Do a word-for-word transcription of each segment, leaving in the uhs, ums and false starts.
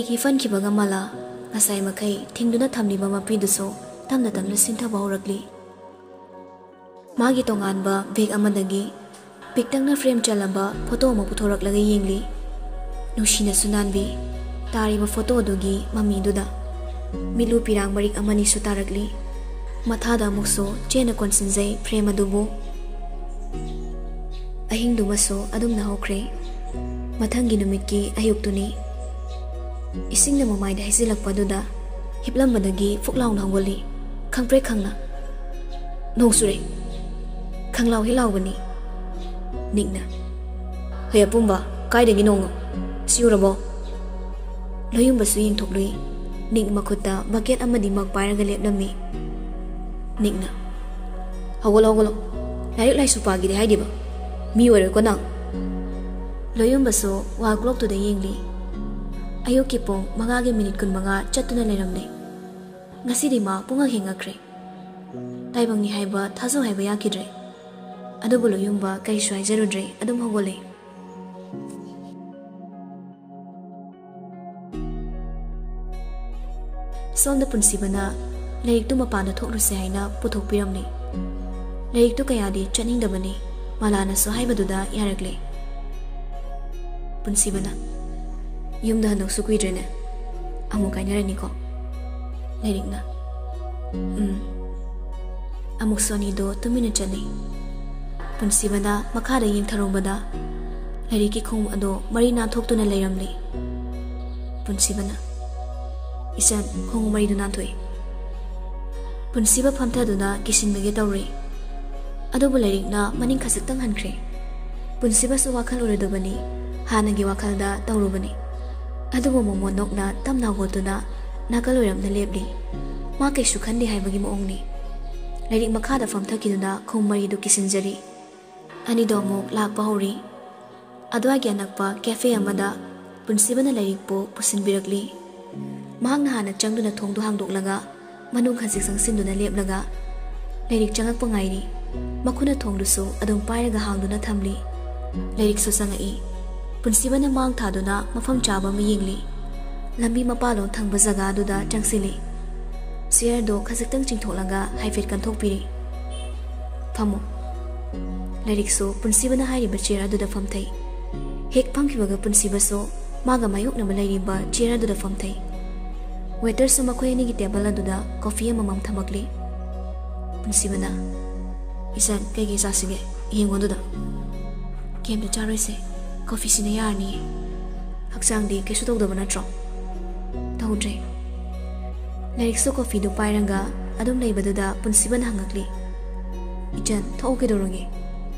ꯍꯤꯐꯟꯈꯤꯕꯒ ꯃꯥꯂꯥ ꯉꯁꯥꯏ ꯃꯈꯩ ꯊꯤꯡꯗꯨꯅ ꯊꯝꯂꯤꯕ ꯃꯄꯤꯗꯨꯁꯨ ꯇꯞꯅ ꯇꯞꯅ ꯁꯤꯟꯊꯕ ꯍꯧꯔꯛꯂꯤ꯫ ꯃꯥꯒꯤ ꯇꯣꯉꯥꯟꯕ ꯕꯦꯒ ꯑꯃꯗꯒꯤ ꯄꯤꯛꯇꯛꯅ ꯐ꯭ꯔꯦꯝ ꯆꯜꯂꯕ ꯐꯣꯇꯣ ꯑꯃ ꯄꯨꯊꯣꯔꯛꯂꯒ ꯌꯦꯡꯂꯤ꯫ ꯅꯨꯡꯁꯤꯅꯁꯨ ꯅꯥꯟꯕꯤ ꯇꯥꯔꯤꯕ ꯐꯣꯇꯣ ꯑꯗꯨꯒꯤ ꯃꯃꯤꯗꯨꯗ꯫ ꯃꯤꯠꯂꯨ ꯄꯤꯔꯥꯡ ꯃꯔꯤꯛ ꯑꯃꯅꯤꯁꯨ ꯇꯥꯔꯛꯂꯤ꯫ ꯃꯊꯥꯗ ꯑꯃꯨꯛꯁꯨ ꯆꯦꯠꯅ ꯀꯣꯟꯁꯤꯟꯖꯩ ꯐ꯭ꯔꯦꯝ ꯑꯗꯨꯕꯨ꯫ ꯑꯍꯤꯡꯗꯨꯃꯁꯨ ꯑꯗꯨꯝꯅ ꯍꯧꯈ꯭ꯔꯦ꯫ ꯃꯊꯪꯒꯤ ꯅꯨꯃꯤꯠꯀꯤ ꯑꯌꯨꯛꯇꯨꯅꯤ꯫ ꯏꯁꯤꯡꯅ ꯃꯃꯥꯏꯗ ꯍꯩꯖꯤꯜꯂꯛꯄ ꯑꯗꯨꯗ ꯍꯤꯞꯂꯝꯕꯗꯒꯤ ꯐꯨꯛ ꯂꯥꯎꯅ ꯍꯧꯒꯠꯂꯤ꯫ ꯈꯪꯄ꯭ꯔꯦꯛ ꯈꯪꯅ, "ꯅꯣꯡ ꯆꯨꯔꯦ!" ꯈꯪꯂꯥꯎ ꯍꯦꯛ ꯂꯥꯎꯕꯅꯤ꯫ ꯅꯤꯛꯅ, "ꯍꯦ ꯑꯄꯨꯝꯕ, ꯀꯥꯏꯗꯒꯤ ꯅꯣꯡꯅꯣ? ꯁꯤ ꯎꯔꯕꯣ?" ꯂꯣꯌꯨꯝꯕꯁꯨ ꯌꯦꯡꯊꯣꯛꯂꯨꯏ꯫ ꯅꯤꯛ ꯃꯈꯨꯠꯇ ꯕꯀꯦꯠ ꯑꯃꯗꯤ ꯃꯛ ꯄꯥꯏꯔꯒ ꯂꯦꯞꯂꯝꯃꯤ꯫ ꯅꯤꯛꯅ, "ꯍꯧꯒꯠꯂꯣ, ꯍꯧꯒꯠꯂꯣ꯫ ꯂꯥꯏꯔꯤꯛ ꯂꯥꯏꯁꯨ ꯄꯥꯒꯦꯗꯤ ꯍꯥꯏꯗꯦꯕ꯫ ꯃꯤ ꯑꯣꯏꯔꯣꯏꯀꯣ ꯅꯪ?" ꯂꯣꯌꯨꯝꯕꯁꯨ ꯋꯥꯜ ꯀ꯭ꯂꯣꯛꯇꯨꯗ ꯌꯦꯡꯂꯤ꯫ ꯑꯌꯨꯛꯀꯤ ꯄꯨꯡ ꯃꯉꯥꯒꯤ ꯃꯤꯅꯤꯠ ꯀꯨꯟꯃꯉꯥ ꯆꯠꯇꯨꯅ ꯂꯩꯔꯝꯂꯦ꯫ ꯉꯁꯤꯗꯤ ꯃꯥ ꯄꯨꯡꯉꯛ ꯍꯦꯛ ꯉꯛꯈ꯭ꯔꯦ꯫ ꯇꯥꯏꯕꯪꯅꯤ ꯍꯥꯏꯕ ꯊꯥꯖꯧ ꯍꯥꯏꯕ ꯌꯥꯈꯤꯗ꯭ꯔꯦ꯫ ꯑꯗꯨꯕꯨ ꯂꯣꯌꯨꯝꯕ ꯀꯔꯤꯁꯨ ꯍꯥꯏꯖꯔꯨꯗ꯭ꯔꯦ, ꯑꯗꯨꯝ ꯍꯧꯒꯠꯂꯦ꯫ ꯁꯣꯝꯗ ꯄꯨꯟꯁꯤꯕꯅ ꯂꯥꯏꯔꯤꯛꯇꯨ ꯃꯄꯥꯟꯗ ꯊꯣꯛꯂꯨꯁꯦ ꯍꯥꯏꯅ ꯄꯨꯊꯣꯛꯄꯤꯔꯝꯂꯤ꯫ ꯂꯥꯏꯔꯤꯛꯇꯨ ꯀꯌꯥꯗꯤ ꯆꯠꯅꯤꯡꯗꯕꯅꯤ, ꯃꯂꯥꯅꯁꯨ ꯍꯥꯏꯕꯗꯨꯗ ꯌꯥꯔꯛꯂꯦ꯫ ꯄꯨꯟꯁꯤꯕꯅ, "ꯌꯨꯝꯗ ꯍꯟꯗꯣꯛꯁꯨ ꯀꯨꯏꯗ꯭ꯔꯦꯅꯦ, ꯑꯃꯨꯛ ꯀꯥꯏꯅꯔꯅꯤꯀꯣ?" ꯂꯥꯏꯔꯤꯛꯅ, "ꯎꯝ꯫" ꯑꯃꯨꯛꯁꯨ ꯑꯅꯤꯗꯣ ꯇꯨꯃꯤꯟꯅ ꯆꯠꯂꯤ꯫ ꯄꯨꯟꯁꯤꯕꯅ ꯃꯈꯥꯗ ꯌꯦꯡꯊꯔꯨꯕꯗ ꯂꯥꯏꯔꯤꯛꯀꯤ ꯈꯣꯡꯎꯞ ꯑꯗꯣ ꯃꯔꯤ ꯅꯥꯟꯊꯣꯛꯇꯨꯅ ꯂꯩꯔꯝꯂꯤ꯫ ꯄꯨꯟꯁꯤꯕꯅ, "ꯏꯆꯟ, ꯈꯣꯡꯎꯞ ꯃꯔꯤꯗꯨ ꯅꯥꯟꯊꯣꯛꯏ꯫" ꯄꯨꯟꯁꯤꯕ ꯐꯝꯊꯗꯨꯅ ꯀꯤꯁꯤꯟꯕꯒꯤ ꯇꯧꯔꯤ꯫ ꯑꯗꯨꯕꯨ ꯂꯥꯏꯔꯤꯛꯅ ꯃꯅꯤꯡ ꯈꯖꯤꯛꯇꯪ ꯍꯟꯈ꯭ꯔꯦ꯫ ꯄꯨꯟꯁꯤꯕꯁꯨ ꯋꯥꯈꯜ ꯑꯣꯏꯔꯨꯗꯕꯅꯤ, ꯍꯥꯟꯅꯒꯤ ꯋꯥꯈꯜꯗ ꯇꯧꯔꯨꯕꯅꯤ꯫ ꯑꯗꯨꯕꯨ ꯃꯣꯃꯣꯟ ꯅꯣꯛꯅ ꯇꯞꯅ ꯍꯧꯒꯠꯇꯨꯅ ꯅꯥꯀꯜ ꯑꯣꯏꯔꯞꯅ ꯂꯦꯞꯂꯤ꯫ ꯃꯥ ꯀꯩꯁꯨ ꯈꯟꯗꯦ ꯍꯥꯏꯕꯒꯤ ꯃꯑꯣꯡꯅꯤ꯫ ꯂꯥꯏꯔꯤꯛ ꯃꯈꯥꯗ ꯐꯝꯊꯈꯤꯗꯨꯅ ꯈꯣꯡ ꯃꯔꯤꯗꯨ ꯀꯤꯁꯤꯟꯖꯔꯤ꯫ ꯑꯅꯤꯗꯣ ꯑꯃꯨꯛ ꯂꯥꯛꯄ ꯍꯧꯔꯤ꯫ ꯑꯗꯨꯋꯥꯏꯒꯤ ꯑꯅꯛꯄ ꯀꯦꯐꯦ ꯑꯃꯗ ꯄꯨꯟꯁꯤꯕꯅ ꯂꯥꯏꯔꯤꯛꯄꯨ ꯄꯨꯁꯤꯟꯕꯤꯔꯛꯂꯤ꯫ ꯃꯍꯥꯛꯅ ꯍꯥꯟꯅ ꯆꯪꯗꯨꯅ ꯊꯣꯡꯗꯨ ꯍꯥꯡꯗꯣꯛꯂꯒ ꯃꯅꯨꯡ ꯈꯖꯤꯛ ꯆꯪꯁꯤꯟꯗꯨꯅ ꯂꯦꯞꯂꯒ ꯂꯥꯏꯔꯤꯛ ꯆꯪꯉꯛꯄ ꯉꯥꯏꯔꯤ꯫ ꯃꯈꯨꯠꯅ ꯊꯣꯡꯗꯨꯁꯨ ꯑꯗꯨꯝ ꯄꯥꯏꯔꯒ ꯍꯥꯡꯗꯨꯅ ꯊꯝꯂꯤ꯫ ꯂꯥꯏꯔꯤꯛꯁꯨ ꯆꯪꯉꯛꯏ꯫ ꯄꯨꯟꯁꯤꯕꯅ ꯃꯥꯡ ꯊꯥꯗꯨꯅ ꯃꯐꯝ ꯆꯥꯕ ꯑꯃ ꯌꯦꯡꯂꯤ꯫ ꯂꯝꯕꯤ ꯃꯄꯥꯜꯂꯣꯝ ꯊꯪꯕ ꯖꯒꯥꯗꯨꯗ ꯆꯪꯁꯤꯜꯂꯤ꯫ ꯆꯤꯌꯔꯗꯣ ꯈꯖꯤꯛꯇꯪ ꯆꯤꯡꯊꯣꯛꯂꯒ ꯍꯥꯏꯐꯦꯠ ꯀꯟꯊꯣꯛꯄꯤꯔꯤ꯫ "ꯐꯝꯃꯣ꯫" ꯂꯥꯏꯔꯤꯛꯁꯨ ꯄꯨꯟꯁꯤꯕꯅ ꯍꯥꯏꯔꯤꯕ ꯆꯤꯌꯔ ꯑꯗꯨꯗ ꯐꯝꯊꯩ꯫ ꯍꯦꯛ ꯐꯝꯈꯤꯕꯒ ꯄꯨꯟꯁꯤꯕꯁꯨ ꯃꯥꯒ ꯃꯥꯌꯣꯛꯅꯕ ꯂꯩꯔꯤꯕ ꯆꯤꯌꯔ ꯑꯗꯨꯗ ꯐꯝꯊꯩ꯫ ꯋꯦꯇꯔꯁꯨ ꯃꯈꯣꯏ ꯑꯅꯤꯒꯤ ꯇꯦꯕꯜ ꯑꯗꯨꯗ ꯀꯣꯐꯤ ꯑꯃꯃꯝ ꯊꯝꯃꯛꯂꯤ꯫ ꯄꯨꯟꯁꯤꯕꯅ, "ꯏꯆꯟ, ꯀꯩꯀꯩ ꯆꯥꯁꯤꯒꯦ? ꯌꯦꯡꯉꯣ ꯑꯗꯨꯗ꯫" "ꯀꯩꯝꯇ ꯆꯥꯔꯣꯏꯁꯦ, ꯀꯣꯐꯤꯁꯤꯅ ꯌꯥꯔꯅꯤꯌꯦ꯫ ꯍꯛꯆꯥꯡꯗꯤ ꯀꯩꯁꯨ ꯇꯧꯗꯕ ꯅꯠꯇ꯭ꯔꯣ?" "ꯇꯧꯗ꯭ꯔꯦ꯫" ꯂꯥꯏꯔꯤꯛꯁꯨ ꯀꯣꯐꯤꯗꯨ ꯄꯥꯏꯔꯒ ꯑꯗꯨꯝ ꯂꯩꯕꯗꯨꯗ ꯄꯨꯟꯁꯤꯕꯅ ꯍꯪꯉꯛꯂꯤ, "ꯏꯆꯟ, ꯊꯛꯑꯣ, ꯀꯩꯗꯧꯔꯒꯦ?"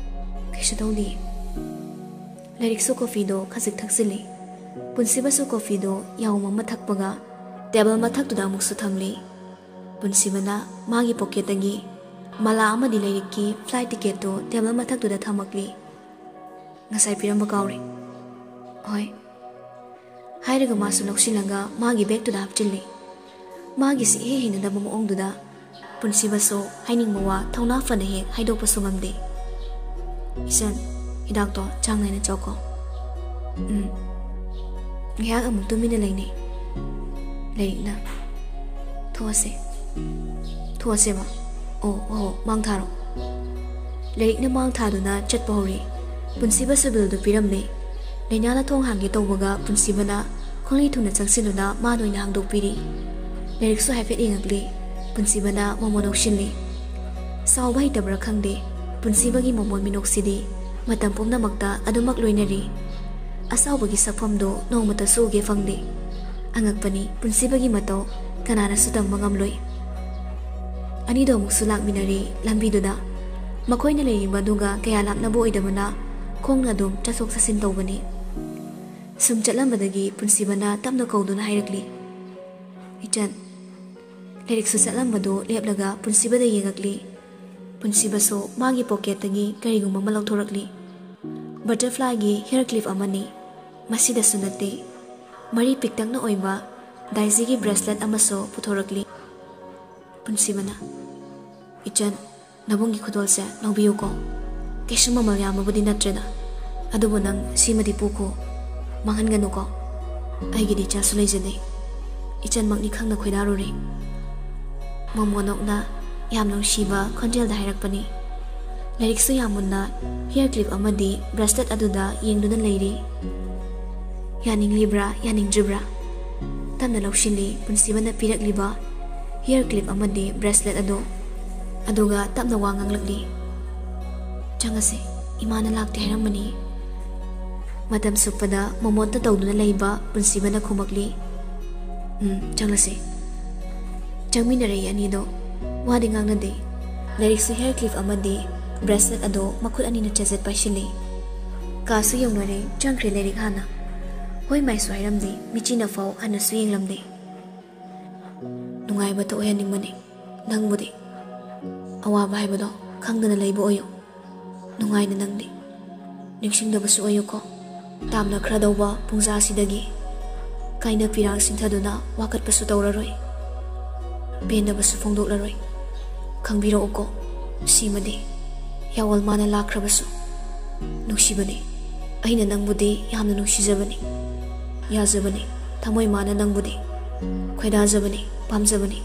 "ꯀꯩꯁꯨ ꯇꯧꯗꯤꯌꯦ꯫" ꯂꯥꯏꯔꯤꯛꯁꯨ ꯀꯣꯐꯤꯗꯣ ꯈꯖꯤꯛ ꯊꯛꯆꯤꯜꯂꯤ꯫ ꯄꯨꯟꯁꯤꯕꯁꯨ ꯀꯣꯐꯤꯗꯣ ꯌꯥꯍꯨꯝ ꯑꯃ ꯊꯛꯄꯒ ꯇꯦꯕꯜ ꯃꯊꯛꯇꯨꯗ ꯑꯃꯨꯛꯁꯨ ꯊꯝꯂꯤ꯫ ꯄꯨꯟꯁꯤꯕꯅ ꯃꯥꯒꯤ ꯄꯣꯀꯦꯠꯇꯒꯤ ꯃꯂꯥ ꯑꯃꯗꯤ ꯂꯥꯏꯔꯤꯛꯀꯤ ꯐ꯭ꯂꯥꯏꯠ ꯇꯤꯀꯦꯠꯇꯨ ꯇꯦꯕꯜ ꯃꯊꯛꯇꯨꯗ ꯊꯝꯃꯛꯂꯤ꯫ "ꯉꯁꯥꯏ ꯄꯤꯔꯝꯕ ꯀꯥꯎꯔꯦ꯫" "ꯍꯣꯏ꯫" ꯍꯥꯏꯔꯒ ꯃꯥꯁꯨ ꯂꯧꯁꯤꯜꯂꯒ ꯃꯥꯒꯤ ꯕꯦꯒꯇꯨꯗ ꯍꯥꯞꯆꯤꯜꯂꯤ꯫ ꯃꯥꯒꯤꯁꯤ ꯏꯍꯩ ꯍꯩꯅꯗꯕ ꯃꯑꯣꯡꯗꯨꯗ ꯄꯨꯟꯁꯤꯕꯁꯨ ꯍꯥꯏꯅꯤꯡꯕ ꯋꯥ ꯊꯧꯅꯥ ꯐꯅ ꯍꯦꯛ ꯍꯥꯏꯗꯣꯛꯄꯁꯨ ꯉꯝꯗꯦ꯫ "ꯏꯆꯟ, ꯍꯤꯗꯥꯛꯇꯣ ꯆꯥꯡ ꯅꯥꯏꯅ ꯆꯥꯎꯀꯣ꯫" "ꯎꯝ꯫" ꯉꯥꯏꯍꯥꯛ ꯑꯃꯨꯛ ꯇꯨꯃꯤꯟꯅ ꯂꯩꯅꯩ꯫ ꯂꯥꯏꯔꯤꯛꯅ, "ꯊꯣꯛꯑꯁꯦ꯫" "ꯊꯣꯛꯑꯁꯦꯕ꯫ ꯑꯣ, ꯑꯣ, ꯃꯥꯡ ꯊꯥꯔꯣ꯫" ꯂꯥꯏꯔꯤꯛꯅ ꯃꯥꯡ ꯊꯥꯗꯨꯅ ꯆꯠꯄ ꯍꯧꯔꯤ꯫ ꯄꯨꯟꯁꯤꯕꯁꯨ ꯕꯤꯜꯗꯨ ꯄꯤꯔꯝꯂꯦ꯫ ꯂꯩꯅꯥꯅ ꯊꯣꯡ ꯍꯥꯡꯒꯦ ꯇꯧꯕꯒ ꯄꯨꯟꯁꯤꯕꯅ ꯈꯣꯡꯂꯩ ꯊꯨꯅ ꯆꯪꯁꯤꯜꯂꯨꯅ ꯃꯥꯅ ꯑꯣꯏꯅ ꯍꯥꯡꯗꯣꯛꯄꯤꯔꯤ꯫ ꯂꯥꯏꯔꯤꯛꯁꯨ ꯍꯥꯏꯐꯦꯠ ꯌꯦꯡꯉꯛꯂꯤ꯫ ꯄꯨꯟꯁꯤꯕꯅ ꯃꯣꯃꯣꯟ ꯅꯣꯛꯁꯤꯜꯂꯤ꯫ ꯁꯥꯎꯕ ꯍꯩꯇꯕ꯭ꯔꯥ ꯈꯪꯗꯦ, ꯄꯨꯟꯁꯤꯕꯒꯤ ꯃꯣꯃꯣꯟ ꯃꯤꯅꯣꯛꯁꯤꯗꯤ ꯃꯇꯝ ꯄꯨꯝꯅꯃꯛꯇ ꯑꯗꯨꯃꯛ ꯂꯣꯏꯅꯔꯤ꯫ ꯑꯁꯥꯎꯕꯒꯤ ꯁꯛꯐꯝꯗꯨ ꯅꯣꯡꯃꯇꯁꯨ ꯎꯒꯦ ꯐꯪꯗꯦ꯫ ꯑꯉꯛꯄꯅꯤ, ꯄꯨꯟꯁꯤꯕꯒꯤ ꯃꯇꯧ ꯀꯅꯥꯅꯁꯨ ꯇꯝꯕ ꯉꯝꯂꯣꯏ꯫ ꯑꯅꯤꯗꯣ ꯑꯃꯨꯛꯁꯨ ꯂꯥꯛꯃꯤꯟꯅꯔꯦ ꯂꯝꯕꯤꯗꯨꯗ꯫ ꯃꯈꯣꯏꯅ ꯂꯩꯔꯤꯕ ꯑꯗꯨꯒ ꯀꯌꯥ ꯂꯥꯞꯅꯕ ꯑꯣꯏꯗꯕꯅ ꯈꯣꯡꯅ ꯑꯗꯨꯝ ꯆꯠꯊꯣꯛ ꯆꯠꯁꯤꯟ ꯇꯧꯕꯅꯤ꯫ ꯁꯨꯝ ꯆꯠꯂꯝꯕꯗꯒꯤ ꯄꯨꯟꯁꯤꯕꯅ ꯇꯞꯅ ꯀꯧꯗꯨꯅ ꯍꯥꯏꯔꯛꯂꯤ, "ꯏꯆꯟ꯫" ꯂꯥꯏꯔꯤꯛꯁꯨ ꯆꯠꯂꯝꯕꯗꯨ ꯂꯦꯞꯂꯒ ꯄꯨꯟꯁꯤꯕꯗ ꯌꯦꯡꯉꯛꯂꯤ꯫ ꯄꯨꯟꯁꯤꯕꯁꯨ ꯃꯥꯒꯤ ꯄꯣꯀꯦꯠꯇꯒꯤ ꯀꯔꯤꯒꯨꯝꯕ ꯑꯃ ꯂꯧꯊꯣꯔꯛꯂꯤ꯫ ꯕꯇꯔꯐ꯭ꯂꯥꯏꯒꯤ ꯍꯤꯌꯔ ꯀ꯭ꯂꯤꯞ ꯑꯃꯅꯤ꯫ ꯃꯁꯤꯗꯁꯨ ꯅꯠꯇꯦ, ꯃꯔꯤ ꯄꯤꯛꯇꯛꯅ ꯑꯣꯏꯕ ꯗꯥꯏꯖꯤꯒꯤ ꯕ꯭ꯔꯦꯁꯂꯦꯠ ꯑꯃꯁꯨ ꯄꯨꯊꯣꯔꯛꯂꯤ꯫ ꯄꯨꯟꯁꯤꯕꯅ, "ꯏꯆꯟ, ꯅꯕꯨꯡꯒꯤ ꯈꯨꯗꯣꯜꯁꯦ ꯂꯧꯕꯤꯌꯨꯀꯣ꯫ ꯀꯩꯁꯨ ꯃꯃꯜ ꯌꯥꯝꯕꯕꯨꯗꯤ ꯅꯠꯇ꯭ꯔꯦꯗ꯫ ꯑꯗꯨꯕꯨ ꯅꯪ ꯁꯤꯃꯗꯤ ꯄꯨꯈꯣ꯫ ꯃꯥꯡꯍꯟꯒꯅꯨꯀꯣ꯫" ꯑꯩꯒꯤꯗꯤ ꯏꯆꯥꯁꯨ ꯂꯩꯖꯗꯦ꯫ ꯏꯆꯟꯃꯛꯅꯤ ꯈꯪꯅ ꯈꯣꯏꯗꯥꯔꯨꯔꯦ꯫ ꯃꯣꯃꯣꯅꯣꯛꯅ ꯌꯥꯝ ꯅꯨꯡꯁꯤꯕ ꯈꯣꯟꯖꯦꯜꯗ ꯍꯥꯏꯔꯛꯄꯅꯤ꯫ ꯂꯥꯏꯔꯤꯛꯁꯨ ꯌꯥꯝ ꯃꯨꯟꯅ hair clip ꯑꯃꯗꯤ bracelet ꯑꯗꯨꯗ ꯌꯦꯡꯗꯨꯅ ꯂꯩꯔꯤ꯫ "ꯌꯥꯅꯤꯡꯂꯤꯕ꯭ꯔꯥ, ꯌꯥꯅꯤꯡꯗ꯭ꯔꯤꯕ꯭ꯔꯥ?" ꯇꯞꯅ ꯂꯧꯁꯤꯜꯂꯤ ꯄꯨꯟꯁꯤꯕꯅ ꯄꯤꯔꯛꯂꯤꯕ hair clip ꯑꯃꯗꯤ bracelet ꯑꯗꯨ꯫ ꯑꯗꯨꯒ ꯇꯞꯅ ꯋꯥ ꯉꯥꯡꯂꯛꯂꯤ꯫ "ꯆꯪꯉꯁꯦ, ꯏꯃꯥꯅ ꯂꯥꯛꯇꯦ ꯍꯥꯏꯔꯝꯕꯅꯤ꯫" ꯃꯇꯝ ꯁꯨꯞꯄꯗ ꯃꯣꯃꯣꯠꯇ ꯇꯧꯗꯨꯅ ꯂꯩꯕ ꯄꯨꯟꯁꯤꯕꯅ ꯈꯨꯝꯃꯛꯂꯤ꯫ "ꯎꯝ, ꯆꯪꯂꯁꯦ꯫" ꯆꯪꯃꯤꯟꯅꯔꯛꯏ ꯑꯅꯤꯗꯣ꯫ ꯋꯥꯗꯤ ꯉꯥꯡꯅꯗꯦ꯫ ꯂꯥꯏꯔꯤꯛꯁꯨ hair clip ꯑꯃꯗꯤ bracelet ꯑꯗꯣ ꯃꯈꯨꯠ ꯑꯅꯤꯅ ꯆꯦꯖꯦꯠ ꯄꯥꯏꯁꯤꯜꯂꯤ꯫ ꯀꯥꯁꯨ ꯌꯧꯅꯔꯦ, ꯆꯪꯈ꯭ꯔꯦ ꯂꯥꯏꯔꯤꯛ ꯍꯥꯟꯅ꯫ ꯍꯣꯏ ꯃꯥꯏꯁꯨ ꯍꯥꯏꯔꯝꯗꯦ, ꯃꯤꯆꯤꯅꯐꯥꯎ ꯍꯟꯅꯁꯨ ꯌꯦꯡꯂꯝꯗꯦ꯫ "ꯅꯨꯡꯉꯥꯏꯕꯇ ꯑꯣꯏꯍꯟꯅꯤꯡꯕꯅꯤ ꯅꯪꯕꯨꯗꯤ꯫ ꯑꯋꯥꯕ ꯍꯥꯏꯕꯗꯣ ꯈꯪꯗꯅ ꯂꯩꯕ ꯑꯣꯏꯌꯨ꯫ ꯅꯨꯡꯉꯥꯏꯅ ꯅꯪꯗꯤ꯫ ꯅꯤꯡꯁꯤꯡꯗꯕꯁꯨ ꯑꯣꯏꯌꯨꯀꯣ꯫ ꯇꯥꯝꯅꯈ꯭ꯔꯗꯧꯕ ꯄꯨꯡꯖꯥꯁꯤꯗꯒꯤ ꯀꯥꯏꯅ ꯄꯤꯔꯥꯡ ꯁꯤꯟꯊꯗꯨꯅ ꯋꯥꯀꯠꯄꯁꯨ ꯇꯧꯔꯔꯣꯏ꯫ ꯄꯦꯟꯗꯕꯁꯨ ꯐꯣꯡꯗꯣꯛꯂꯔꯣꯏ꯫ ꯈꯪꯕꯤꯔꯛꯎꯀꯣ, ꯁꯤꯃꯗꯤ ꯌꯥꯑꯣꯜ ꯃꯥꯅ ꯂꯥꯛꯈ꯭ꯔꯕꯁꯨ꯫ ꯅꯨꯡꯁꯤꯕꯅꯤ, ꯑꯩꯅ ꯅꯪꯕꯨꯗꯤ ꯌꯥꯝꯅ ꯅꯨꯡꯁꯤꯖꯕꯅꯤ, ꯌꯥꯖꯕꯅꯤ, ꯊꯃꯣꯏ ꯃꯥꯅ ꯅꯪꯕꯨꯗꯤ ꯈꯣꯏꯗꯥꯖꯕꯅꯤ, ꯄꯥꯝꯖꯕꯅꯤ꯫"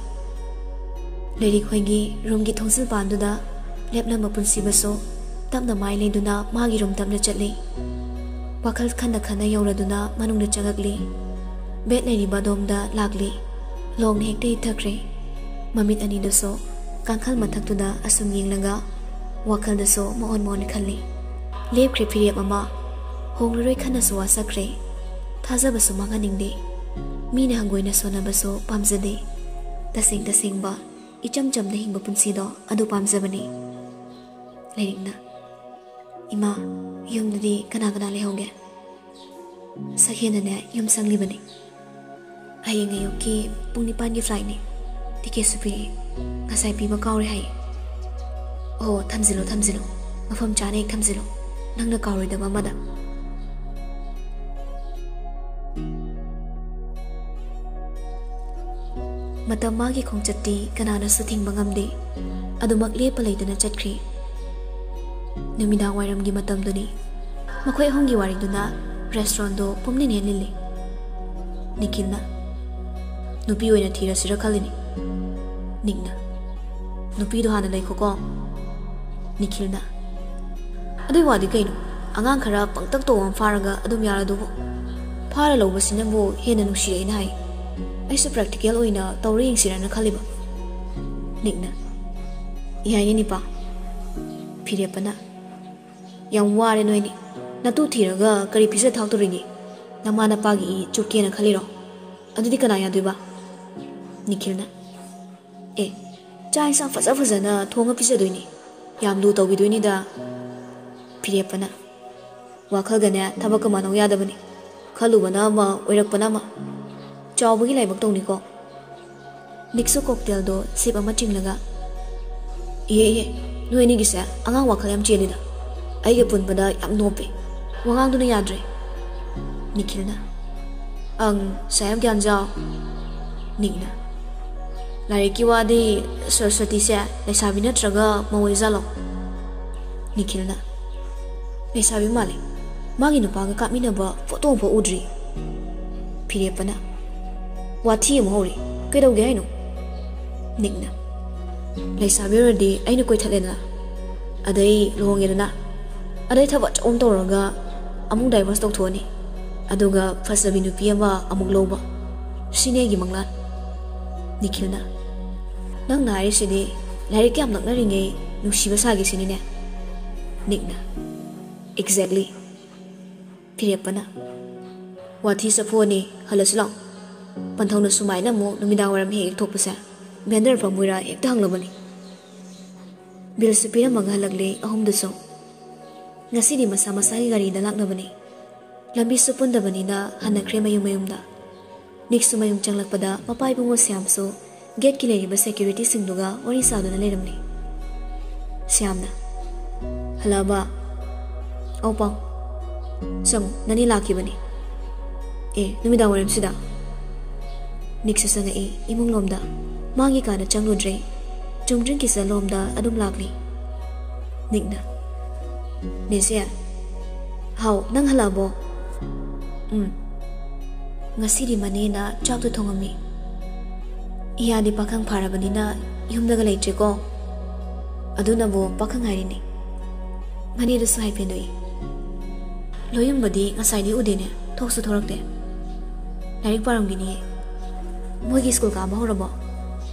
ꯂꯥꯏꯔꯤꯛ ꯍꯣꯏꯒꯤ ꯔꯨꯝꯒꯤ ꯊꯣꯡꯖꯤꯜ ꯄꯥꯟꯗꯨꯗ ꯂꯦꯞꯂꯝꯕ ꯄꯨꯟꯁꯤꯕꯁꯨ ꯇꯞꯅ ꯃꯥꯏ ꯂꯩꯗꯨꯅ ꯃꯥꯒꯤ ꯔꯨꯝ ꯇꯞꯅ ꯆꯠꯂꯤ꯫ ꯋꯥꯈꯜ ꯈꯟꯅ ꯈꯟꯅ ꯌꯧꯔꯗꯨꯅ ꯃꯅꯨꯡꯗ ꯆꯪꯉꯛꯂꯤ꯫ ꯕꯦꯠ ꯂꯩꯔꯤꯕ ꯑꯗꯣꯝꯗ ꯂꯥꯛꯂꯤ꯫ ꯂꯣꯡꯅ ꯍꯦꯛꯇ ꯍꯤꯊꯈ꯭ꯔꯦ꯫ ꯃꯃꯤꯠ ꯑꯅꯤꯗꯨꯁꯨ ꯀꯥꯡꯈꯜ ꯃꯊꯛꯇꯨꯗ ꯑꯁꯨꯝ ꯌꯦꯡꯂꯒ ꯋꯥꯈꯜꯗꯁꯨ ꯃꯑꯣꯟ ꯃꯑꯣꯟ ꯈꯜꯂꯤ꯫ ꯂꯦꯞꯈ꯭ꯔꯦ ꯐꯤꯔꯦꯞ ꯑꯃ꯫ ꯍꯣꯡꯂꯔꯣꯏ ꯈꯟꯅꯁꯨ ꯋꯥꯁꯛꯈ꯭ꯔꯦ꯫ ꯊꯥꯖꯕꯁꯨ ꯃꯥꯡꯍꯟꯅꯤꯡꯗꯦ꯫ ꯃꯤꯅ ꯍꯪꯒꯣꯏꯅ ꯁꯣꯟꯅꯕꯁꯨ ꯄꯥꯝꯖꯗꯦ꯫ ꯇꯁꯦꯡ ꯇꯁꯦꯡꯕ ꯏꯆꯝ ꯆꯝꯅ ꯍꯤꯡꯕ ꯄꯨꯟꯁꯤꯗꯣ ꯑꯗꯨ ꯄꯥꯝꯖꯕꯅꯤ꯫ ꯂꯥꯏꯔꯤꯛꯅ, "ꯏꯃꯥ, ꯌꯨꯝꯗꯗꯤ ꯀꯅꯥ ꯀꯅꯥ ꯂꯩꯍꯧꯒꯦ?" "ꯁꯛꯍꯦꯟꯅꯅꯦ ꯌꯨꯝ ꯁꯪꯂꯤꯕꯅꯤ꯫ ꯍꯌꯦꯡ ꯑꯌꯨꯛꯀꯤ ꯄꯨꯡ ꯅꯤꯄꯥꯟꯒꯤ flightꯅꯤ꯫ ꯇꯤꯀꯦꯠꯁꯨ ꯄꯤꯔꯛꯏ꯫ ꯉꯁꯥꯏ ꯄꯤꯕ ꯀꯥꯎꯔꯦ ꯍꯥꯏꯌꯦ꯫" "ꯑꯣ, ꯊꯝꯖꯤꯜꯂꯣ, ꯊꯝꯖꯤꯜꯂꯣ꯫ ꯃꯐꯝ ꯆꯥꯅ ꯍꯦꯛ ꯊꯝꯖꯤꯜꯂꯣ꯫ ꯅꯪꯅ ꯀꯥꯎꯔꯣꯏꯗꯕ ꯑꯃꯗ꯫" ꯃꯇꯝ ꯃꯥꯒꯤ ꯈꯣꯡꯆꯠꯇꯤ ꯀꯅꯥꯅꯁꯨ ꯊꯤꯡꯕ ꯉꯝꯗꯦ꯫ ꯑꯗꯨꯃꯛ ꯂꯦꯞꯄ ꯂꯩꯇꯅ ꯆꯠꯈ꯭ꯔꯤ꯫ ꯅꯨꯃꯤꯗꯥꯡ ꯋꯥꯏꯔꯝꯒꯤ ꯃꯇꯝꯗꯨꯅꯤ꯫ ꯃꯈꯣꯏ ꯑꯍꯨꯝꯒꯤ ꯋꯥꯔꯤꯗꯨꯅ restaurantꯗꯨ ꯄꯨꯝꯅꯤꯟ ꯍꯦꯟꯂꯤꯜꯂꯤ꯫ ꯅꯤꯈꯤꯜꯅ, "ꯅꯨꯄꯤ ꯑꯣꯏꯅ ꯊꯤꯔꯁꯤꯔ ꯈꯜꯂꯤꯅꯤ꯫" ꯅꯤꯛꯅ, "ꯅꯨꯄꯤꯗꯣ ꯍꯥꯟꯅ ꯂꯩꯈꯣꯀꯣ꯫" ꯅꯤꯈꯤꯜꯅ, "ꯑꯗꯨꯏ ꯋꯥꯗꯤ ꯀꯩꯅꯣ? ꯑꯉꯥꯡ ꯈꯔ ꯄꯪꯇꯛ ꯇꯧꯕ ꯑꯃ ꯐꯥꯔꯒ ꯑꯗꯨꯝ ꯌꯥꯔꯗꯨꯕꯨ? ꯐꯥꯔ ꯂꯧꯕꯁꯤꯅꯕꯨ ꯍꯦꯟꯅ ꯅꯨꯡꯁꯤꯔꯛꯏꯅ ꯍꯥꯏ꯫ ꯑꯩꯁꯨ ꯄ꯭ꯔꯦꯛꯇꯤꯀꯦꯜ ꯑꯣꯏꯅ ꯇꯧꯔ ꯌꯦꯡꯁꯤꯔꯅ ꯈꯜꯂꯤꯕ꯫" ꯅꯤꯛꯅ, "ꯌꯥꯏꯅꯦ ꯅꯤꯄꯥ꯫" ꯐꯤꯔꯦꯞꯄꯅ, "ꯌꯥꯝ ꯋꯥꯔꯦ ꯅꯣꯏꯅꯤ꯫ ꯅꯇꯨ ꯊꯤꯔꯒ ꯀꯔꯤ ꯄꯤꯖ ꯊꯥꯛꯇꯣꯔꯤꯒꯦ? ꯅꯃꯥ ꯅꯄꯥꯒꯤ ꯏ ꯆꯨꯞꯀꯦꯅ ꯈꯜꯂꯤꯔꯣ? ꯑꯗꯨꯗꯤ ꯀꯅꯥ ꯌꯥꯗꯣꯏꯕ?" ꯅꯤꯈꯤꯜꯅ, "ꯑꯦ, ꯆꯥꯛ ꯏꯟꯁꯥꯡ ꯐꯖ ꯐꯖꯅ ꯊꯣꯡꯉ ꯄꯤꯖꯗꯣꯏꯅꯤ꯫ ꯌꯥꯝ ꯂꯨ ꯇꯧꯕꯤꯗꯣꯏꯅꯤꯗ꯫" ꯐꯤꯔꯦꯞꯄꯅ, "ꯋꯥꯈꯜꯒꯅꯦ ꯊꯕꯛꯀ ꯃꯥꯟꯅꯧ ꯌꯥꯗꯕꯅꯤ꯫ ꯈꯜꯂꯨꯕꯅ ꯑꯃ, ꯑꯣꯏꯔꯛꯄꯅ ꯑꯃ꯫ ꯆꯥꯎꯕꯒꯤ ꯂꯥꯏꯕꯛ ꯇꯧꯅꯤꯀꯣ꯫" ꯅꯤꯛꯁꯨ ꯀꯣꯛꯇꯦꯜꯗꯣ ꯁꯤꯞ ꯑꯃ ꯆꯤꯡꯂꯒ, "ꯏꯍꯦ, ꯏꯍꯦ, ꯅꯣꯏ ꯑꯅꯤꯒꯤꯁꯦ ꯑꯉꯥꯡ ꯋꯥꯈꯜ ꯌꯥꯝ ꯆꯦꯜꯂꯤꯗ꯫ ꯑꯩꯒ ꯄꯨꯟꯕꯗ ꯌꯥꯝ ꯅꯣꯞꯄꯦ꯫ ꯋꯥꯉꯥꯡꯗꯨꯅ ꯌꯥꯗ꯭ꯔꯦ꯫" ꯅꯤꯈꯤꯜꯅ, "ꯑꯪ, ꯁꯥ ꯌꯥꯝ ꯒ꯭ꯌꯥꯟ ꯖꯥꯎ꯫" ꯅꯤꯛꯅ, "ꯂꯥꯏꯔꯤꯛꯀꯤ ꯋꯥꯗꯤ ꯁꯔꯁꯋꯇꯤꯁꯦ ꯂꯩꯁꯥꯕꯤ ꯅꯠꯇ꯭ꯔꯒ ꯃꯧ ꯑꯣꯏꯖꯥꯠꯂꯣ?" ꯅꯤꯈꯤꯜꯅ, "ꯂꯩꯁꯥꯕꯤ ꯃꯥꯜꯂꯦ꯫ ꯃꯥꯒꯤ ꯅꯨꯄꯥꯒ ꯀꯥꯞꯃꯤꯟꯅꯕ ꯐꯣꯇꯣ ꯑꯃꯐꯥꯎ ꯎꯗ꯭ꯔꯤ꯫" ꯐꯤꯔꯦꯞꯄꯅ, "ꯋꯥꯊꯤ ꯑꯃꯨꯛ ꯍꯧꯔꯤ꯫ ꯀꯩꯗꯧꯒꯦ ꯍꯥꯏꯅꯣ?" ꯅꯤꯛꯅ, "ꯂꯩꯁꯥꯕꯤ ꯑꯣꯏꯔꯗꯤ ꯑꯩꯅ ꯀꯣꯏꯊꯠꯂꯦꯗꯅ, ꯑꯗꯩ ꯂꯨꯍꯣꯡꯉꯦꯗꯅ, ꯑꯗꯩ ꯊꯕꯛ ꯑꯆꯧꯕ ꯑꯃ ꯇꯧꯔꯒ ꯑꯃꯨꯛ ꯗꯥꯏꯚꯣꯔꯁ ꯇꯧꯊꯣꯛꯑꯅꯤ, ꯑꯗꯨꯒ ꯐꯖꯕꯤ ꯅꯨꯄꯤ ꯑꯃ ꯑꯃꯨꯛ ꯂꯧꯕ, ꯁꯤꯅꯦ ꯑꯩꯒꯤ ꯃꯪꯂꯥꯟ꯫" ꯅꯤꯈꯤꯜꯅ, "ꯅꯪꯅ ꯍꯥꯏꯔꯤꯁꯤꯗꯤ ꯂꯥꯏꯔꯤꯛ ꯌꯥꯝ ꯅꯛꯅꯔꯤꯉꯩ ꯅꯨꯡꯁꯤꯕ ꯁꯥꯒꯦ ꯁꯤꯅꯤꯅꯦ?" ꯅꯤꯛꯅ, "Exactly꯫" ꯐꯤꯔꯦꯞꯄꯅ, "ꯋꯥꯊꯤ ꯆꯐꯨ ꯑꯅꯤ, ꯍꯜꯂꯁꯤ ꯂꯥꯛꯑꯣ꯫ ꯄꯟꯊꯧꯅ ꯁꯨꯃꯥꯏꯅ ꯑꯃꯨꯛ ꯅꯨꯃꯤꯗꯥꯡ ꯋꯥꯏꯔꯝ ꯍꯦꯛ ꯍꯦꯛ ꯊꯣꯛꯄꯁꯦ ꯚꯦꯟꯗꯔ ꯐꯝꯃꯣꯏꯔꯥ ꯍꯦꯛꯇ ꯍꯪꯂꯕꯅꯤ꯫" ꯕꯤꯜꯁꯨ ꯄꯤꯔꯝꯃꯒ ꯍꯜꯂꯛꯂꯦ ꯑꯍꯨꯝꯗꯨꯁꯨ꯫ ꯉꯁꯤꯗꯤ ꯃꯁꯥ ꯃꯁꯥꯒꯤ ꯒꯥꯔꯤꯗ ꯂꯥꯛꯅꯕꯅꯤ꯫ ꯂꯝꯕꯤꯁꯨ ꯄꯨꯟꯗꯕꯅꯤꯅ ꯍꯟꯅꯈ꯭ꯔꯦ ꯃꯌꯨꯝ ꯃꯌꯨꯝꯗ꯫ ꯅꯤꯛꯁꯨ ꯃꯌꯨꯝ ꯆꯪꯂꯛꯄꯗ ꯃꯄꯥ ꯏꯕꯨꯡꯉꯣ ꯁ꯭ꯌꯥꯝꯁꯨ ꯒꯦꯠꯀꯤ ꯂꯩꯔꯤꯕ ꯁꯦꯀ꯭ꯌꯨꯔꯤꯇꯤꯁꯤꯡꯗꯨꯒ ꯋꯥꯔꯤ ꯁꯥꯗꯨꯅ ꯂꯩꯔꯝꯂꯤ꯫ ꯁ꯭ꯌꯥꯝꯅ, "ꯍꯜꯂꯛꯑꯕ?" "ꯑꯧ ꯄꯥꯎ꯫ ꯆꯪꯉꯨ, ꯅꯅꯦ ꯂꯥꯛꯈꯤꯕꯅꯤ꯫" "ꯑꯦ, ꯅꯨꯃꯤꯗꯥꯡ ꯋꯥꯏꯔꯝꯁꯤꯗ?" ꯅꯤꯛꯁꯨ ꯆꯪꯉꯛꯏ ꯏꯃꯨꯡ ꯂꯣꯝꯗ꯫ ꯃꯥꯒꯤ ꯀꯥꯗ ꯆꯪꯂꯨꯗ꯭ꯔꯦ꯫ ꯆꯨꯝꯗ꯭ꯔꯤꯡ ꯀꯤꯆꯟ ꯂꯣꯝꯗ ꯑꯗꯨꯝ ꯂꯥꯛꯂꯤ꯫ ꯅꯤꯛꯅ, "ꯅꯦꯁꯦ꯫" "ꯍꯥꯎ, ꯅꯪ ꯍꯜꯂꯛꯑꯕꯣ?" "ꯎꯝ꯫" ꯉꯁꯤꯗꯤ ꯃꯅꯦꯅ ꯆꯥꯛꯇꯣ ꯊꯣꯡꯉꯝꯃꯤ꯫ ꯏꯌꯥꯗꯤ ꯄꯥꯈꯪ ꯐꯥꯔꯕꯅꯤꯅ ꯌꯨꯝꯗꯒ ꯂꯩꯇ꯭ꯔꯦꯀꯣ꯫ ꯑꯗꯨꯅꯕꯨ ꯄꯥꯈꯪ ꯍꯥꯏꯔꯤꯅꯤ꯫ ꯃꯅꯦꯗꯨꯁꯨ ꯍꯥꯏꯐꯦꯠ ꯅꯣꯛꯏ꯫ ꯂꯣꯏꯌꯨꯝꯕꯗꯤ ꯉꯁꯥꯏꯗꯤ ꯎꯗꯦꯅꯦ, ꯊꯣꯛꯁꯨ ꯊꯣꯔꯛꯇꯦ꯫ ꯂꯥꯏꯔꯤꯛ ꯄꯥꯔꯝꯒꯤꯅꯤꯌꯦ꯫ ꯃꯣꯏꯒꯤ ꯁ꯭ꯀꯨꯜ ꯀꯥꯕ ꯍꯧꯔꯕꯣ?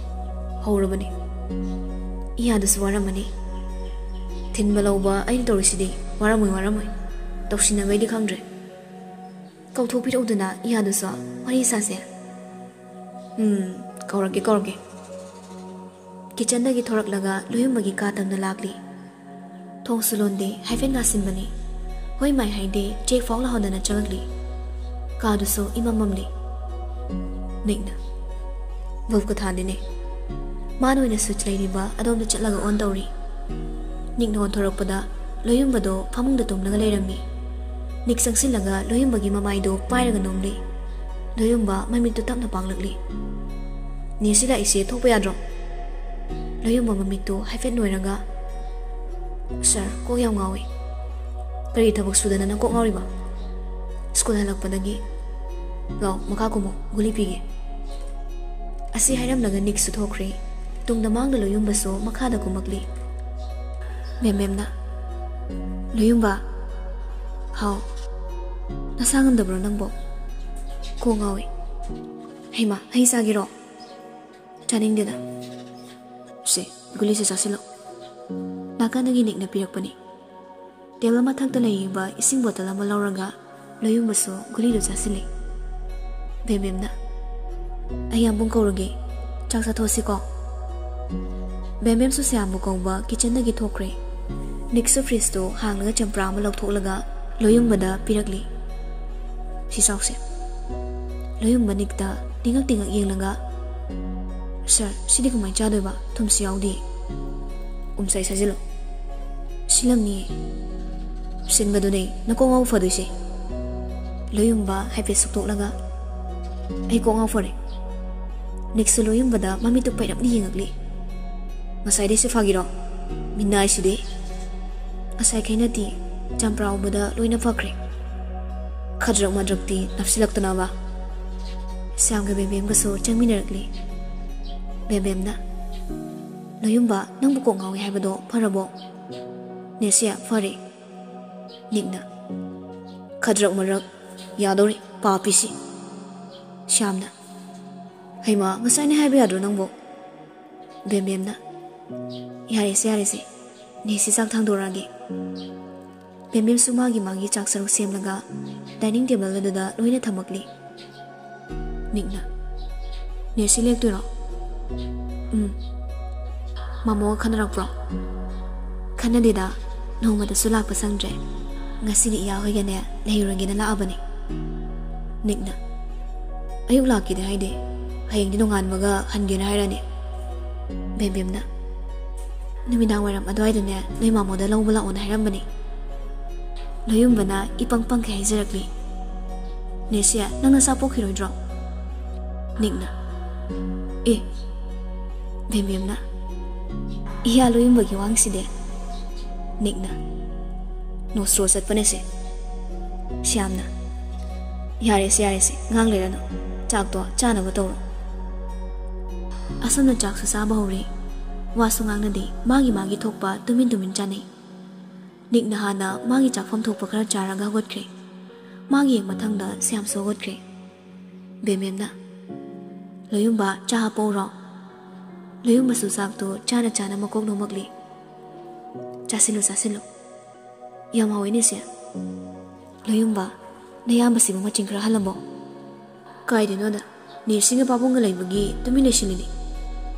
ꯍꯧꯔꯕꯅꯤ꯫ ꯏꯌꯥꯗꯨꯁꯨ ꯋꯥꯔꯝꯃꯅꯤ꯫ ꯊꯤꯟꯕ ꯂꯧꯕ ꯑꯩꯅ ꯇꯧꯔꯤꯁꯤꯗꯤ꯫ ꯋꯥꯔꯝꯃꯣꯏ, ꯋꯥꯔꯝꯃꯣꯏ꯫ ꯇꯧꯁꯤꯟꯅꯕꯩꯗꯤ ꯈꯪꯗ꯭ꯔꯦ꯫ ꯀꯧꯊꯣꯛꯄꯤꯔꯛꯎꯗꯅ ꯏꯌꯥꯗꯨꯁꯨ, ꯋꯥꯔꯤ ꯁꯥꯁꯦ꯫ ꯎꯝ, ꯀꯧꯔꯛꯀꯦ, ꯀꯧꯔꯛꯀꯦ꯫ ꯀꯤꯆꯟꯗꯒꯤ ꯊꯣꯔꯛꯂꯒ ꯂꯣꯏꯌꯨꯝꯕꯒꯤ ꯀꯥ ꯇꯝꯅ ꯂꯥꯛꯂꯤ꯫ ꯊꯣꯡꯁꯨ ꯂꯣꯟꯗꯦ, ꯍꯥꯏꯐꯦꯠ ꯉꯥꯁꯤꯟꯕꯅꯤ꯫ ꯍꯣꯏ ꯃꯥꯏ ꯍꯥꯏꯗꯦ, ꯆꯦꯛ ꯐꯥꯎ ꯂꯥꯎꯍꯟꯗꯅ ꯆꯪꯂꯛꯂꯤ꯫ ꯀꯥꯗꯨꯁꯨ ꯏꯃꯝ ꯃꯝꯂꯤ꯫ ꯅꯤꯛꯅ ꯕꯜꯕꯀ ꯊꯥꯟꯗꯦꯅꯦ꯫ ꯃꯥꯅ ꯑꯣꯏꯅ ꯁ꯭ꯋꯤꯆ ꯂꯩꯔꯤꯕ ꯑꯗꯣꯝꯗ ꯆꯠꯂꯒ ꯑꯣꯟ ꯇꯧꯔꯤ꯫ ꯅꯤꯛꯅ ꯑꯣꯟꯊꯣꯔꯛꯄꯗ ꯂꯣꯏꯌꯨꯝꯕꯗꯣ ꯐꯃꯨꯡꯗ ꯇꯨꯝꯂꯒ ꯂꯩꯔꯝꯃꯤ꯫ ꯅꯤꯛ ꯆꯪꯁꯤꯜꯂꯒ ꯂꯣꯏꯌꯨꯝꯕꯒꯤ ꯃꯃꯥꯏꯗꯣ ꯄꯥꯏꯔꯒ ꯅꯣꯝꯂꯤ꯫ ꯂꯣꯏꯌꯨꯝꯕ ꯃꯃꯤꯠꯇꯨ ꯇꯞꯅ ꯄꯥꯡꯂꯛꯂꯤ꯫ "ꯅꯦꯁꯤ ꯂꯥꯛꯏꯁꯦ ꯊꯣꯛꯄ ꯌꯥꯗ꯭ꯔꯣ?" ꯂꯣꯏꯌꯨꯝꯕ ꯃꯃꯤꯠꯇꯨ ꯍꯥꯏꯐꯦꯠ ꯅꯣꯏꯔꯒ, "ꯁꯥꯔ, ꯀꯣꯛ ꯌꯥꯝ ꯉꯥꯎꯏ꯫ ꯀꯔꯤ ꯊꯕꯛ ꯁꯨꯗꯅ ꯅꯪ ꯀꯣꯛ ꯉꯥꯎꯔꯤꯕ?" "ꯁ꯭ꯀꯨꯜ ꯍꯜꯂꯛꯄꯗꯒꯤ꯫ ꯂꯥꯎ, ꯃꯈꯥ ꯀꯨꯝꯃꯣ, ꯒꯨꯂꯤ ꯄꯤꯒꯦ꯫" ꯑꯁꯤ ꯍꯥꯏꯔꯝꯂꯒ ꯅꯤꯛꯁꯨ ꯊꯣꯛꯈ꯭ꯔꯦ꯫ ꯇꯨꯡꯗ ꯃꯥꯡꯗ ꯂꯣꯏꯌꯨꯝꯕꯁꯨ ꯃꯈꯥꯗ ꯀꯨꯝꯃꯛꯂꯤ꯫ ꯃꯦꯝ, ꯃꯦꯝꯅ, "ꯂꯣꯏꯌꯨꯝꯕ꯫" "ꯍꯥꯎ꯫" "ꯅꯁꯥ ꯉꯝꯗꯕ꯭ꯔꯣ ꯅꯪꯕꯣ?" "ꯀꯣꯛ ꯉꯥꯎꯏ꯫" "ꯍꯩꯃꯥ, ꯍꯩ ꯆꯥꯒꯦꯔꯣ?" "ꯆꯥꯅꯤꯡꯗꯦꯗ꯫" "ꯁꯦ, ꯒꯨꯂꯤꯁꯦ ꯆꯥꯁꯤꯜꯂꯣ꯫" ꯅꯥꯀꯟꯗꯒꯤ ꯅꯤꯛꯅ ꯄꯤꯔꯛꯄꯅꯤ꯫ ꯇꯦꯕꯜ ꯃꯊꯛꯇ ꯂꯩꯔꯤꯕ ꯏꯁꯤꯡ ꯕꯣꯇꯜ ꯑꯃ ꯂꯧꯔꯒ ꯂꯣꯏꯌꯨꯝꯕꯁꯨ ꯒꯨꯂꯤꯗꯨ ꯆꯥꯁꯤꯜꯂꯤ꯫ ꯕꯦꯝꯕꯦꯝꯅ, "ꯑꯩ ꯌꯥꯝꯕꯨꯡ ꯀꯧꯔꯒꯦ, ꯆꯥꯛ ꯆꯥꯊꯣꯛꯑꯁꯤꯀꯣ?" ꯕꯦꯝꯕꯦꯝꯁꯨ ꯁꯌꯥꯝꯕꯨ ꯀꯧꯕ ꯀꯤꯆꯟꯗꯒꯤ ꯊꯣꯛꯈ꯭ꯔꯦ꯫ ꯅꯤꯛꯁꯨ ꯐ꯭ꯔꯤꯖꯇꯨ ꯍꯥꯡꯂꯒ ꯆꯝꯄ꯭ꯔꯥ ꯑꯃ ꯂꯧꯊꯣꯛꯂꯒ ꯂꯣꯏꯌꯨꯝꯕꯗ ꯄꯤꯔꯛꯂꯤ꯫ "ꯁꯤ ꯆꯥꯎꯁꯦ꯫" ꯂꯣꯏꯌꯨꯝꯕ ꯅꯤꯛꯇ ꯇꯤꯡꯉꯛ ꯇꯤꯡꯉꯛ ꯌꯦꯡꯂꯒ, "ꯁꯥꯔ, ꯁꯤꯗꯤ ꯀꯃꯥꯏꯅ ꯆꯥꯗꯣꯏꯕ? ꯊꯨꯝꯁꯨ ꯌꯥꯎꯗꯦ꯫" "ꯎꯝ, ꯁꯥꯏ ꯁꯥꯖꯤꯜꯂꯣ꯫" "ꯁꯤꯜꯂꯝꯅꯤꯌꯦ꯫" "ꯁꯤꯟꯕꯗꯨꯅꯦ ꯅꯀꯣꯛ ꯉꯥꯎ ꯐꯗꯣꯏꯁꯦ꯫" ꯂꯣꯏꯌꯨꯝꯕ ꯍꯥꯏꯐꯦꯠ ꯁꯨꯛꯇꯣꯛꯂꯒ, "ꯑꯩ ꯀꯣꯛ ꯉꯥꯎ ꯐꯔꯦ꯫" ꯅꯤꯛꯁꯨ ꯂꯣꯏꯌꯨꯝꯕꯗ ꯃꯃꯤꯠꯇꯨ ꯄꯩꯔꯞꯅ ꯌꯦꯡꯉꯛꯂꯤ꯫ "ꯉꯁꯥꯏꯗꯩꯁꯨ ꯐꯥꯒꯤꯔꯣ? ꯃꯤꯅꯥꯏꯁꯤꯗꯤ꯫ ꯉꯁꯥꯏꯈꯩ ꯅꯠꯇꯦ, ꯆꯝꯄ꯭ꯔꯥ ꯎꯕꯗ ꯂꯣꯏꯅ ꯐꯈ꯭ꯔꯦ꯫ ꯈꯗ꯭ꯔꯛ ꯃꯗ꯭ꯔꯛꯇꯤ ꯅꯞꯁꯤꯜꯂꯛꯇꯅꯕ꯫" ꯁ꯭ꯌꯥꯝꯒ ꯕꯦꯝꯕꯦꯝꯒꯁꯨ ꯆꯪꯃꯤꯟꯅꯔꯛꯂꯤ꯫ ꯕꯦꯝꯕꯦꯝꯅ, "ꯂꯣꯌꯨꯝꯕ, ꯅꯪꯕꯨ ꯀꯣꯛ ꯉꯥꯎꯏ ꯍꯥꯏꯕꯗꯣ ꯐꯔꯕꯣ?" ꯅꯦꯁꯤꯌꯥ, "ꯐꯔꯦ꯫" ꯅꯤꯛꯅ, "ꯈꯗ꯭ꯔꯛ ꯃꯔꯛ ꯌꯥꯗꯧꯔꯤ, ꯄꯥꯄꯤꯁꯤ꯫" ꯁ꯭ꯌꯥꯝꯅ, "ꯍꯩꯃꯥ, ꯉꯁꯥꯏꯅ ꯍꯥꯏꯕ ꯌꯥꯗ꯭ꯔꯣ ꯅꯪꯕꯨ?" ꯕꯦꯝꯕꯦꯝꯅ, "ꯌꯥꯔꯦꯁꯦ, ꯌꯥꯔꯦꯁꯦ, ꯅꯦꯁꯤ ꯆꯥꯛ ꯊꯥꯡꯗꯣꯔꯛꯑꯒꯦ꯫" ꯕꯦꯝꯕꯦꯝꯁꯨ ꯃꯥꯒꯤ ꯃꯥꯒꯤ ꯆꯥꯛ ꯁꯔꯨꯛ ꯁꯦꯝꯂꯒ dining table ꯑꯗꯨꯗ ꯂꯣꯏꯅ ꯊꯝꯃꯛꯂꯤ꯫ ꯅꯤꯛꯅ, "ꯅꯦꯁꯤ ꯂꯦꯛꯇꯣꯏꯔꯣ?" "ꯎꯝ꯫" "ꯃꯥꯃꯣꯒ ꯈꯟꯅꯔꯛꯄ꯭ꯔꯣ?" "ꯈꯟꯅꯗꯦꯗ, ꯅꯣꯡꯃꯇꯁꯨ ꯂꯥꯛꯄ ꯁꯪꯗ꯭ꯔꯦ꯫ ꯉꯁꯤꯗꯤ ꯏꯌꯥ ꯍꯣꯏꯒꯅꯦ ꯂꯩꯔꯨꯔꯒꯦꯅ ꯂꯥꯛꯑꯕꯅꯦ꯫" ꯅꯤꯛꯅ, "ꯑꯌꯨꯛ ꯂꯥꯛꯀꯦꯗꯤ ꯍꯥꯏꯗꯦ, ꯍꯌꯦꯡꯗꯤ ꯅꯣꯡꯉꯥꯟꯕꯒ ꯍꯟꯒꯦꯅ ꯍꯥꯏꯔꯅꯤ꯫" ꯕꯦꯝꯕꯦꯝꯅ, "ꯅꯨꯃꯤꯗꯥꯡ ꯋꯥꯏꯔꯝ ꯑꯗꯨꯋꯥꯏꯗꯅꯦ ꯅꯣꯏ ꯃꯥꯃꯣꯗ ꯂꯧꯕ ꯂꯥꯛꯑꯣꯅ ꯍꯥꯏꯔꯝꯕꯅꯦ꯫" ꯂꯣꯌꯨꯝꯕꯅ ꯏꯄꯪ ꯄꯪꯈꯩ ꯍꯥꯏꯖꯔꯛꯂꯤ꯫ "ꯅꯦꯁꯤꯌꯥ, ꯅꯪ ꯅꯆꯥ ꯄꯣꯛꯈꯤꯔꯣꯏꯗ꯭ꯔꯣ?" ꯅꯤꯛꯅ, "ꯑꯦ꯫" ꯕꯦꯝꯕꯦꯝꯅ, "ꯏꯌꯥ ꯂꯣꯌꯨꯝꯕꯒꯤ ꯋꯥꯡꯁꯤꯗꯤ꯫" ꯅꯤꯛꯅ, "ꯅꯣꯁꯇ꯭ꯔꯣ ꯆꯠꯄꯅꯦꯁꯦ꯫" ꯁ꯭ꯌꯥꯝꯅ, "ꯌꯥꯔꯦꯁꯦ, ꯌꯥꯔꯦꯁꯦ, ꯉꯥꯡ ꯂꯩꯔꯅꯨ꯫ ꯆꯥꯛꯇꯣ ꯆꯥꯅꯕ ꯇꯧꯔꯣ꯫" ꯑꯁꯨꯝꯅ ꯆꯥꯛꯁꯨ ꯆꯥꯕ ꯍꯧꯔꯦ꯫ ꯋꯥꯁꯨ ꯉꯥꯡꯅꯗꯦ, ꯃꯥꯒꯤ ꯃꯥꯒꯤ ꯊꯣꯛꯄ ꯇꯨꯃꯤꯟ ꯇꯨꯃꯤꯟ ꯆꯥꯅꯩ꯫ ꯅꯤꯛꯅ ꯍꯥꯟꯅ ꯃꯥꯒꯤ ꯆꯥꯐꯝ ꯊꯣꯛꯄ ꯈꯔ ꯆꯥꯔꯒ ꯍꯧꯒꯠꯈ꯭ꯔꯦ꯫ ꯃꯥꯒꯤ ꯍꯦꯛ ꯃꯊꯪꯗ ꯁ꯭ꯌꯥꯝꯁꯨ ꯍꯧꯒꯠꯈ꯭ꯔꯦ꯫ ꯕꯦꯝꯕꯦꯝꯅ, "ꯂꯣꯌꯨꯝꯕ, ꯆꯥ ꯍꯥꯞꯄꯛꯎꯔꯣ?" ꯂꯣꯌꯨꯝꯕꯁꯨ ꯆꯥꯛꯇꯨ ꯆꯥꯅ ꯆꯥꯅ ꯃꯀꯣꯛ ꯅꯣꯝꯃꯛꯂꯤ꯫ "ꯆꯥꯁꯤꯜꯂꯨ, ꯆꯥꯁꯤꯜꯂꯨ꯫ ꯌꯥꯝ ꯍꯥꯎꯋꯤꯅꯦ ꯁꯦ꯫" "ꯂꯣꯌꯨꯝꯕ, ꯅꯌꯥꯝꯕꯁꯤꯕꯨ ꯃꯆꯤꯡ ꯈꯔ ꯍꯜꯂꯝꯃꯣ꯫" "ꯀꯥꯏꯗꯩꯅꯣꯗ, ꯅꯦꯁꯤꯒ ꯄꯥꯕꯨꯡꯒ ꯂꯩꯕꯒꯤ ꯇꯨꯃꯤꯟ ꯂꯩꯁꯤꯜꯂꯤꯅꯤ꯫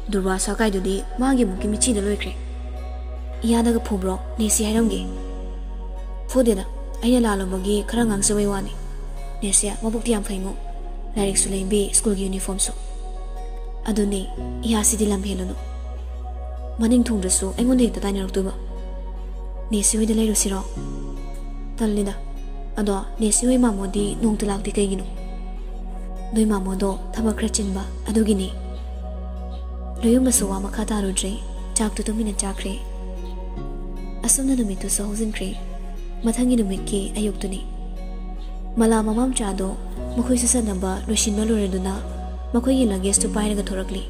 ꯗꯨꯔꯕꯥ ꯁꯥꯀꯥꯏꯗꯨꯗꯤ ꯃꯥꯒꯤ ꯑꯃꯨꯛꯀꯤ ꯃꯤꯆꯤꯗ ꯂꯣꯏꯈ꯭ꯔꯦ꯫ ꯏꯌꯥꯗꯒ ꯐꯨꯕ꯭ꯔꯣ? ꯅꯦꯁꯤ ꯍꯥꯏꯔꯝꯒꯦ꯫" "ꯐꯨꯗꯦꯗ, ꯑꯩꯅ ꯂꯥꯜꯂꯨꯕꯒꯤ ꯈꯔ ꯉꯥꯡꯖꯕꯩ ꯋꯥꯅꯤ꯫ ꯅꯦꯁꯤ ꯃꯕꯨꯛꯇꯤ ꯌꯥꯝ ꯐꯩꯉꯣ꯫ ꯂꯥꯏꯔꯤꯛꯁꯨ ꯂꯩꯕꯤ, ꯁ꯭ꯀꯨꯜꯒꯤ ꯌꯨꯅꯤꯐꯣꯔꯝꯁꯨ꯫ ꯑꯗꯨꯅꯦ, ꯏꯌꯥꯁꯤꯗꯤ ꯂꯝ ꯍꯦꯜꯂꯨꯅꯨ꯫ ꯃꯅꯤꯡ ꯊꯨꯡꯗ꯭ꯔꯁꯨ ꯑꯩꯉꯣꯟꯗ ꯍꯦꯛꯇ ꯇꯥꯏꯅꯔꯛꯇꯣꯏꯕ꯫ ꯅꯦꯁꯤ ꯍꯣꯏꯗ ꯂꯩꯔꯨꯁꯤꯔꯣ?" "ꯇꯜꯂꯤꯗ꯫ ꯑꯗꯣ ꯅꯦꯁꯤ ꯍꯣꯏ ꯃꯥꯃꯣꯗꯤ ꯅꯣꯡꯇ ꯂꯥꯛꯇꯦ ꯀꯩꯒꯤꯅꯣ?" "ꯅꯣꯏ ꯃꯥꯃꯣꯗꯣ ꯊꯕꯛ ꯈꯔ ꯆꯤꯟꯕ ꯑꯗꯨꯒꯤꯅꯦ꯫" ꯂꯣꯌꯨꯝꯕꯁꯨ ꯋꯥ ꯃꯈꯥ ꯇꯥꯔꯨꯗ꯭ꯔꯦ꯫ ꯆꯥꯛꯇꯨ ꯇꯨꯃꯤꯟꯅ ꯆꯥꯈ꯭ꯔꯦ꯫ ꯑꯁꯨꯝꯅ ꯅꯨꯃꯤꯠꯇꯨꯁꯨ ꯍꯧꯖꯤꯟꯈ꯭ꯔꯦ꯫ ꯃꯊꯪꯒꯤ ꯅꯨꯃꯤꯠꯀꯤ ꯑꯌꯨꯛꯇꯨꯅꯤ꯫ ꯃꯂꯥ ꯃꯃꯥ ꯃꯆꯥꯗꯣ ꯃꯈꯣꯏ ꯆꯠꯆꯅꯕ ꯂꯣꯏꯁꯤꯟꯕ ꯂꯣꯏꯔꯗꯨꯅ ꯃꯈꯣꯏꯒꯤ ꯂꯒꯦꯖꯇꯨ ꯄꯥꯏꯔꯒ ꯊꯣꯔꯛꯂꯤ꯫